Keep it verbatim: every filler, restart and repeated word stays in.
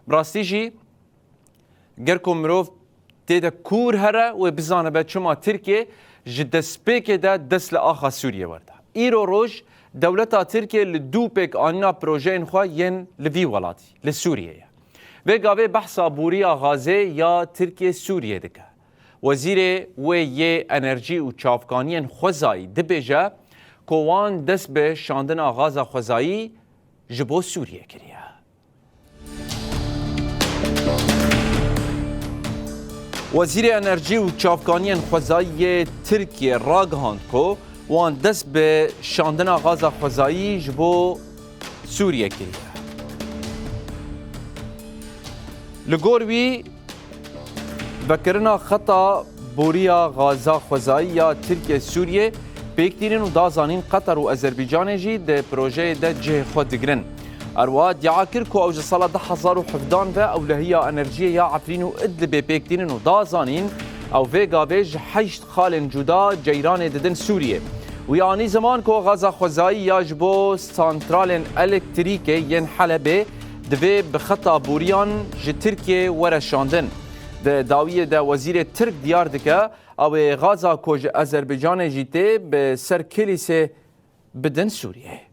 Bi rastî jî ger ku mirov tê de kûr here, wê bizanibe çima Tirkiye ji destpêkê de dest li axa Sûriyê werda. Îro roj dewleta Tirkiye li dû pêk anîna projeyên xwe yên li vî welatî, li Sûriyê ye. Vê gavê behsa bûriya gazê ya Tirkiye Sûriyê dike. Wezîrê wê yê enerjî û çavkaniyên xwezayî dibêje ku wan dest bi şandina gaza xwezayî ji bo Sûriyê kiriye. Wezîrê Enerjî û Çavkaniyên Xwezayî yê Tirkiye ragihand ku wan dest bi şandina gaza xwezayî ji bo Sûriye kiriye. Li gor wî, vekirina xeta boriya gaza xwezayî ya Tirkiye Sûriye pêk tînin û da zanîn Qeter û Azerbaycanê jî di projeyê de cihê xwe digirin. Her wiha dîa kir ku ew ji sala du hezar û hevdan ve ewlehiya enerjiyê ya Efrîn û Idlibê pêk tînin û da zanîn ew vê gavê ji heşt xalên cuda ceyranê didin Sûriyê. Wî anî ziman ku gaza xwezayî ya ji bo santralên elektrîkê yên Helebê divê bi xeta boriyan ji Tirkiyê were şandin. Di dawiyê de wezîrê Tirk diyar dike, ew ê gaza ku ji Azerbaycanê jî tê bi ser Kilîsê bidin Sûriyê.